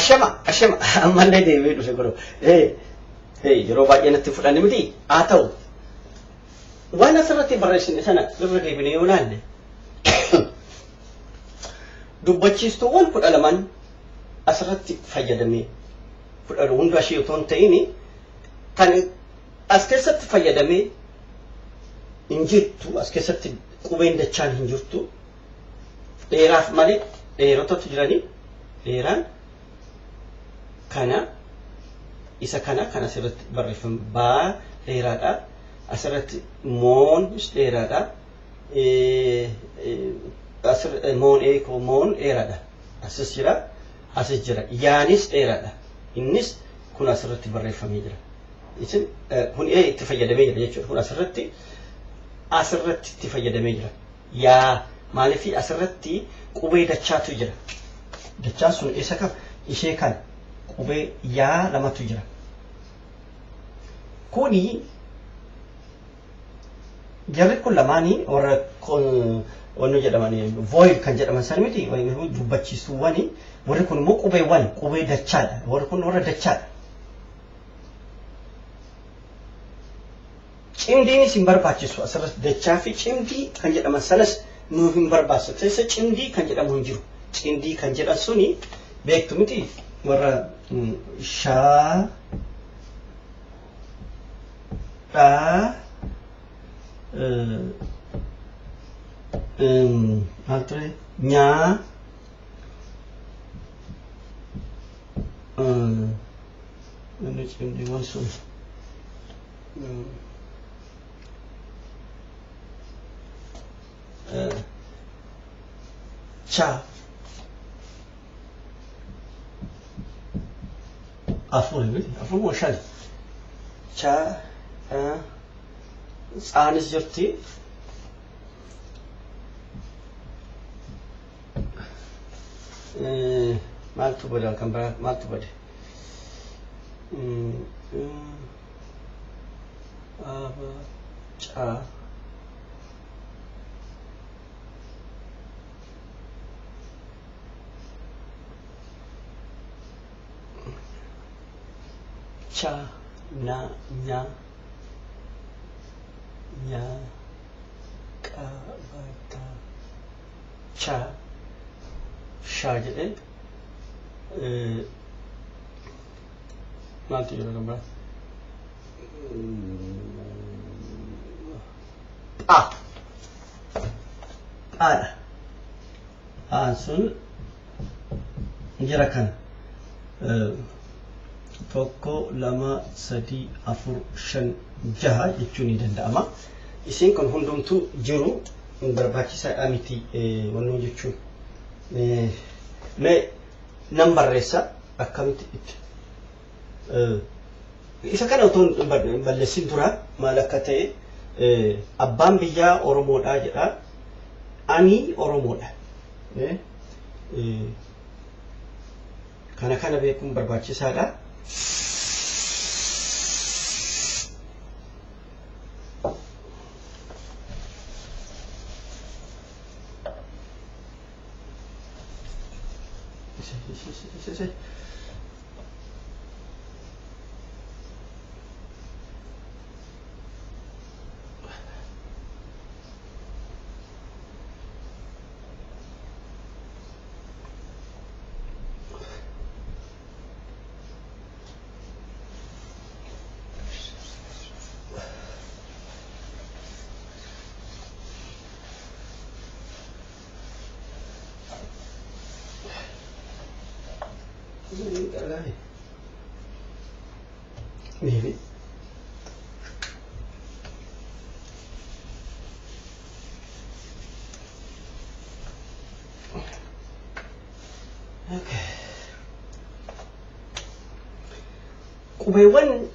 Ashama ashama ammallee deebi'ee dhufe godhu. Yeroo baay'ee natti fudhanne miti haa ta'u. Waan asirratti barreessine sana irra deebinee yoo ilaalle dubbachiistuuwwan 12n asirratti fayyadamee 10 hunda ishee otoo hin ta'in kan as keessatti fayyadamee hin jirtu as keessatti qubeen dachaan hin jirtu dheeraaf malee dheerotatu jiranii dheeraan kana isa kana kan asirratti barreeffame baa dheeraadha asirratti moonis dheeraadha moon eekoo moon dheeraadha asis jira asis jira yaanis dheeraadha innis kun asirratti barreeffamee jira isin kun itti fayyadamee jira jechuudha kun asirratti asirratti itti fayyadamee jira yaa maaliif asirratti qubee dachaatu jira dachaan sun isa kam ishee kan qubee yaa lamatu jira kuni jarri kun lamaanii warra wanni jedhaman void kan jedhaman san miti dubbachiistuuwwani warri kun immoo qubeewwan qubee dachaadha warri kun warra dachaadha. Cimdiinis hin barbaachisu asirratti dachaa fi cimdii kan jedhaman sanas nu hin barbaachisu keessa cimdii kan jedhamu hin jiru cimdii kan jedhan suni beektu miti warra shaa dhaa maal ture nyaa inni cimdiiwwan sun cha afur afur moo shan cha tsaanis jirti maaltu bada kan biraa maaltu bade aba ca cha na nya nya qa ba ta cha sha jedhee maaltu jira kan biraa phaa phaadha phaan sun jira kan 1 2 3 4 5 6 jechuun ni danda'ama. Isiin kun hundumtuu jiru barbaachisaadha miti wannoo jechuun. Mee nan barreessa akkamitti itti isa kana otoo hin balleessin dura maal akka ta'e abbaan biyyaa Oromoodha jedha. Ani Oromoodha. Kana kana beekuun barbaachisaadha. Maybe. Okay. Qubeewwan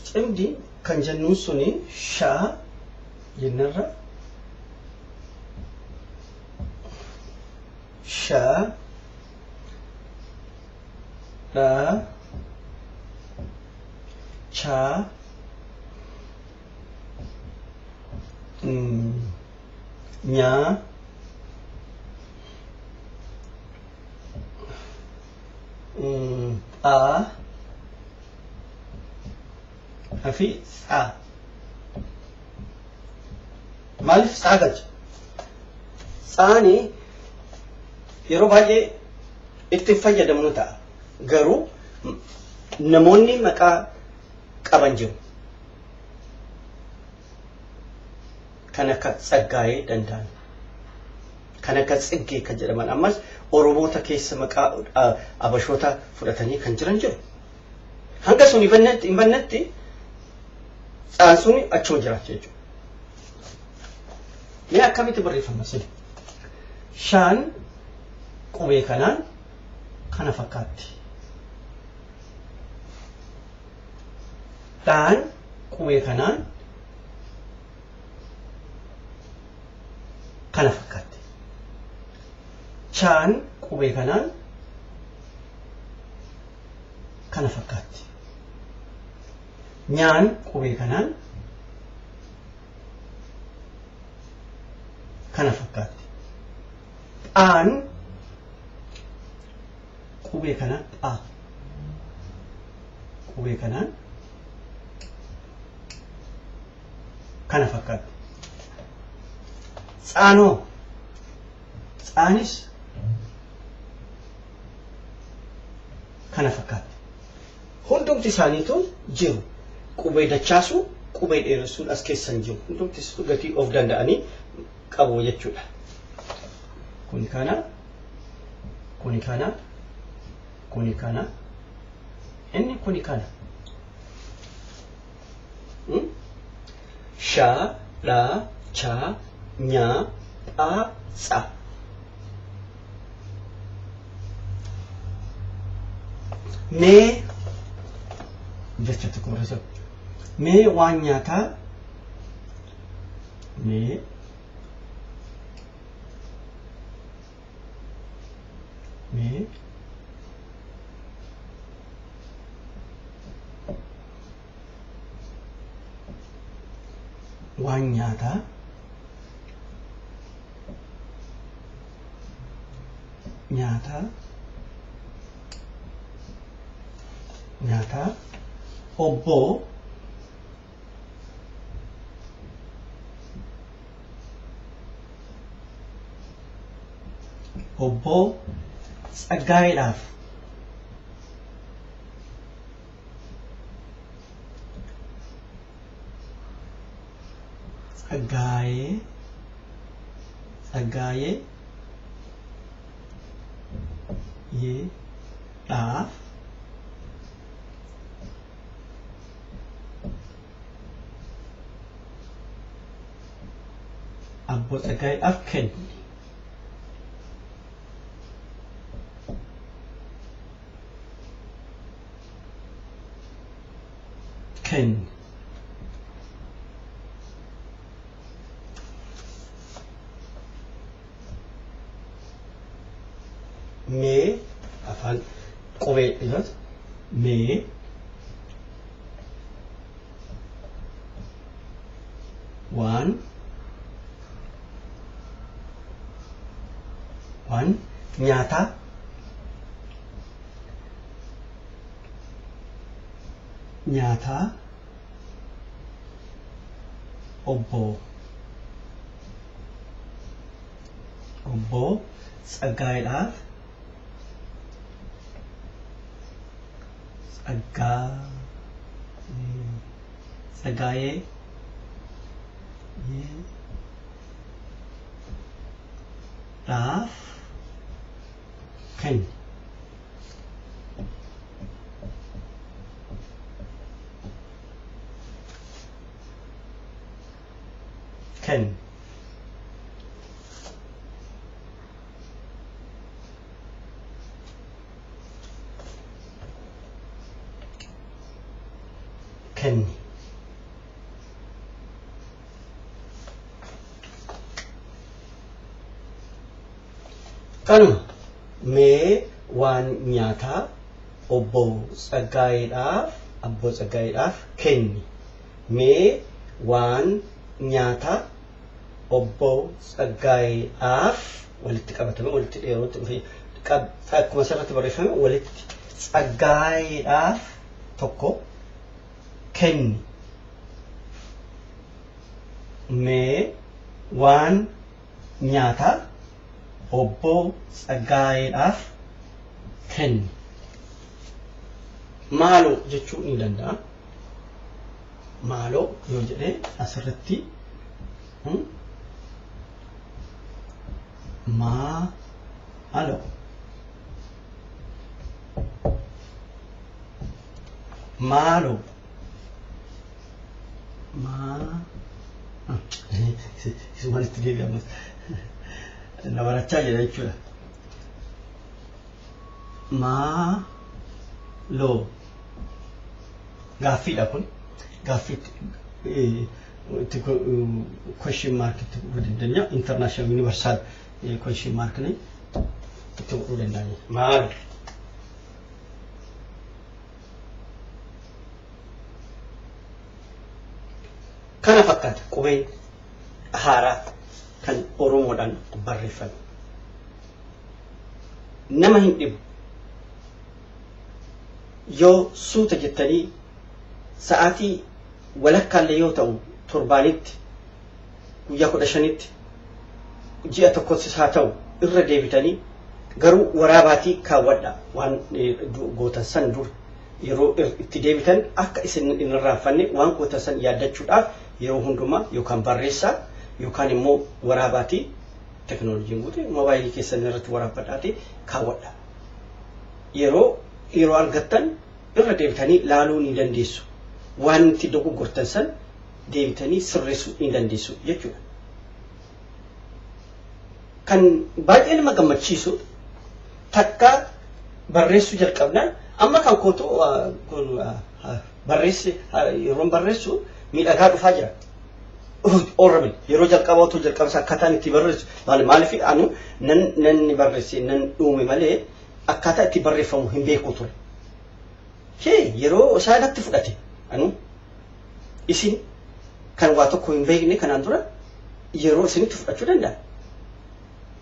cimdii kan jennuun suni shaa jennarra sha dha cha nya A fi tsaa. Maaliif tsaa galcha? Tsaani yeroo baay'ee itti fayyadamnu ta'a. Garuu namoonni maqaa qaban jiru. Kan akka Tsaggaayee Danda'an. Kan akka Tsiggee kan jedhaman ammas Oromoota keessa maqaa Abashoota fudhatanii kan jiran jiru. Hanga sun hin bannetti tsaan sun achuma jiraata jechuudha. Mee akkamitti barreeffama sini? Shaan qubee kanaan kana fakkaatti. Dhaan qubee kanaan kana fakkaatti. Chaan qubee kanaan kana fakkaatti. Nyaan qubee kanaan kana fakkaatti. Phaan qubee kanaan phaa qubee kanaan kana fakkaatti. Tsaanoo tsaanis kana fakkaatti. Hundumti isaaniitu jiru. Qubee dachaasuu, qubee dheeressuun as keessa hin jiru. Hundumti isaanii gatii of danda'anii qabu jechuudha. Kuni kana, kuni kana, kuni kana, inni kuni kana. Sha, dha, cha, nya, pha, tsa. Mee jecha tokko barreessa. Mee waan nyaataa mee mee waan nyaataa nyaataa nyaataa obbo obbo Tsaggaayeedhaaf Tsaggaayee Tsaggaayee yeedhaaf Abbo Tsaggaayeedhaaf kenni. Kenni. Mee afaan qubee isaas mee waan waan nyaataa nyaataa obbo obbo Tsaggaayeedhaaf Tsaggaa Tsaggaayee dhaaf kenni. Kenni. Kenni. Kanuma mee waan nyaataa obbo Tsaggaayeedhaaf Abbo Tsaggaayeedhaaf kenni. Mee waan nyaataa obbo Tsaggaayeedhaaf walitti qabatame walitti dheerootti dhufee akkuma asirratti barreeffame walitti Tsaggaayeedhaaf tokko kenni. Mee waan nyaataa obbo Tsaggaayeedhaaf kenni. Maaloo jechuu ni danda'a. Maaloo yoo jedhee asirratti maaloo maaloo maa isumaan itti deebi'a ammas na barachaa jira jechuudha. Maaloo gaaffiidha kun, gaaffiitti question mark itti godhuu dandeenya, international universal question mark ni itti godhuu dandeenya. Maaloo kana fakkaata qubeen haaraa kan Oromoodhaan barreeffame. Nama hin dhibu. Yoo suuta jettanii sa'aatii walakkaallee yoo ta'u torbaanitti, guyyaa 15tti, ji'a tokkottis haa ta'u irra deebitanii garuu waraabaatii kaawwadha. Waan gootan san dura yeroo itti deebitan akka isin hin irraanfanne waan gootan san yaaddachuudhaaf yeroo hundumaa yookaan barreessaa yookaan immoo waraabaatii, teknooloojiin guute moobaayilii keessan irratti waraabbadhaatii kaawwadha. Yeroo yeroo argattan irra deebitanii laaluu ni dandeessu. Waan itti dogoggortan san deebitanii sirreessuu ni dandeessu jechuudha. Kan baay'ee nama gammachiisu, takka barreessuu jalqabnaan amma kan kootu kun barreesse, yeroon barreessu miidhagaa dhufaa jira. Horrible, yeroo jalqaba otoo jalqaba akkaataan itti barreessu maali, maaliif anu nan nan barreesse nan dhuume malee akkaataa itti barreeffamu hin beeku ture. Hee, yeroo isaa natti fudhate. Anu isin kan waa tokko hin beekne kanaan dura yeroo isinitti fudhachuu danda'a.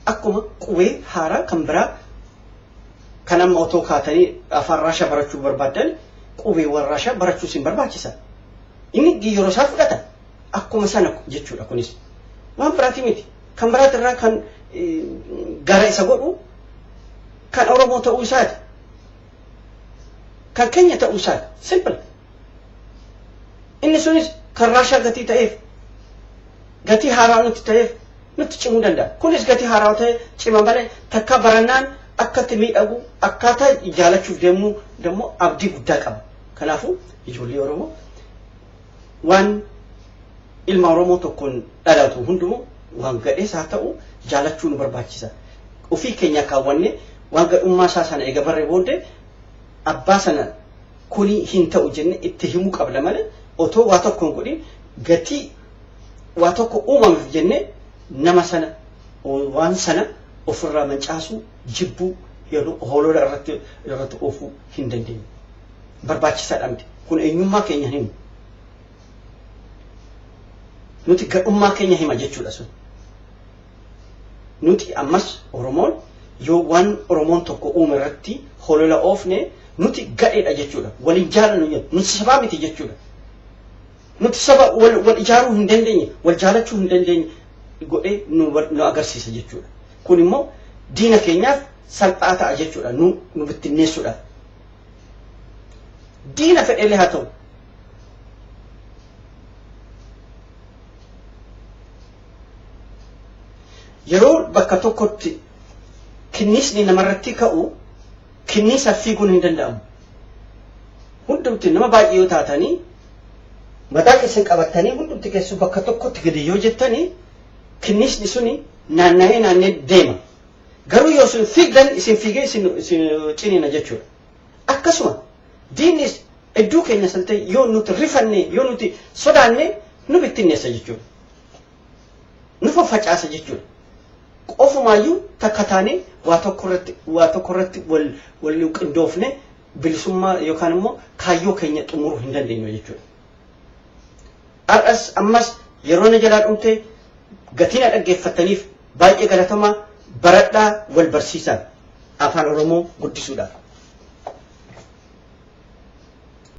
Akkuma qubee haaraa kan biraa kan amma otoo kaatanii afaan Raashaa barachuu barbaaddan, qubeewwan Raashaa barachuu isin barbaachisa. Inni yeroo isaa fudhata. Akkuma sana jechuudha kunis. Waan biraati miti. Kan biraatirraa kan gara isa godhu kan Oromoo ta'uu isaati. Kan keenya ta'uu isaati. Simple. Inni sunis kan Raashaa gatii ta'eef, gatii haaraa nutti ta'eef nutti cimuu danda'a. Kunis gatii haaraa ta'e cima malee takka barannaan akkatti miidhagu, akkaataa jaalachuuf deemnu immoo abdii guddaa qaba. Kanaafuu ijoollee Oromoo, waan ilma Oromoo tokkoon dhalatu hundumuu waan gadhees haa ta'u jaalachuu nu barbaachisa. Ofii keenya kaawwanne waan gadhummaa isaa sana eega barree booddee abbaa sana kuni hin ta'u jenne itti himuu qabna malee otoo waa tokko hin godhin gatii waa tokko uumameef jennee nama sana, waan sana ofirraa mancaasuu, jibbuu, yeroo hoolola irratti oofuu hin dandeenyu. Barbaachisaadha miti. Kun eenyummaa keenya himu. Nuti gadhummaa keenya hima jechuudha sun. Nuti ammas Oromoon yoo waan Oromoon tokko uume irratti holola oofne nuti gadheedha jechuudha. Waliin jaalannu jenna. Nuti sabaa miti jechuudha. Nuti saba wal ijaaruu hin dandeenye, wal jaalachuu hin dandeenye godhee nu agarsiisa jechuudha. Kun immoo diina keenyaaf salphaa ta'a jechuudha nu bittinneessuudhaaf. Diina fedhellee haa ta'u. Yeroo bakka tokkotti kinniisni namarratti ka'u kinniisa fiiguun hin danda'amu. Hundumti nama baay'ee yoo taatanii mataa keessan qabattanii hundumti keessu bakka tokkotti gadi yoo jettanii kinniisni suni naanna'ee naannee deema. Garuu yoo isin fiigdan isin fiigee isin ciniina jechuudha. Akkasuma diinnis iddoo keenya san ta'e yoo nuti rifanne, yoo nuti sodaanne, nu bittinneessa jechuudha. Nu faffacaasa jechuudha. Qofumaayyuu takka taanee waa tokko irratti wal qindoofne bilisummaa yookaan immoo kaayyoo keenya xumuruu hin dandeenyu jechuudha. Har'as ammas yeroo na jalaa dhumte, gatii na dhaggeeffattaniif baay'ee galatomaa. Baradhaa, wal barsiisaa, afaan Oromoo guddisuudhaaf.